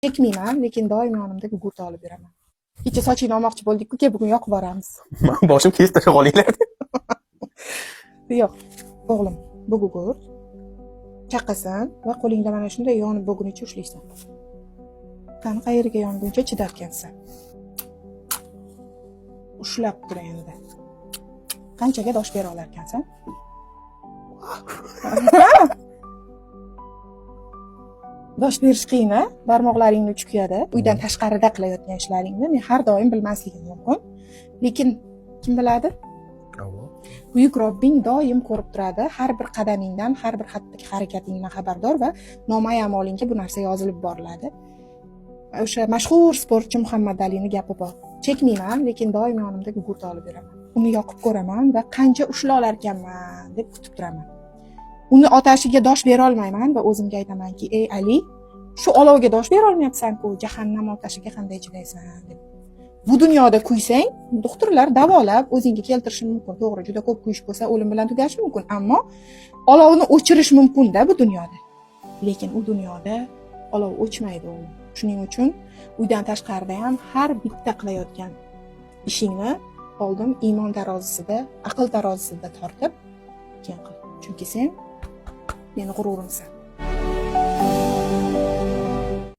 Chekmayman, lekin doim yonimda gugurt olib yuraman. Kecha sochingni olmoqchi bo'ldik-ku, kel, bugun yoqib boramiz. Man boshim kesib tashlab qolinglar. Yo'q, o'g'lim, bu gugurt. Chaqasan va qo'lingda mana shunday yonib bo'lgunicha ushlaysan. Qani, qayeriga yonguncha chidarkansan. Ushlab tur endi. Qanchaga dosh bera olarkansan? Dosh berish qiyin, a? Barmoqlaringni uchib kuyadi. Uydan tashqarida qilayotgan ishlaringni men har doim bilmasligim mumkin. Lekin kim biladi? Buyuk Robbing doim ko'rib turadi. Har bir qadamingdan, har bir xatti harakatingdan xabardor va nomai amolingga bu narsa yozilib boriladi. O'sha mashhur sportchi Muhammad Alini gapi bor. Chekmayman, lekin doim yonimda gugurt olib yuraman. Uni yoqib ko'raman va qancha ushlay olarkanman deb kutib turaman. Uni otashiga dosh bera olmayman va o'zimga aytamanki, ey Ali, shu olovga dosh bera olmayapsan-ku, jahannam otashiga qanday chidaysan deb. Bu dunyoda kuysang, doktorlar davolab o'zingga keltirishi mumkin. To'g'ri, juda ko'p kuyish bo'lsa, o'lim bilan tugashi mumkin, ammo olovni o'chirish mumkin-da bu dunyoda. Lekin u dunyoda olov o'chmaydi o'g'lim. Shuning uchun uydan tashqarida ham har bitta qilayotgan ishingni oldin iymon tarozisida, aql tarozisida tortib, keyin qil. Chunki sen meni g'ururimsan.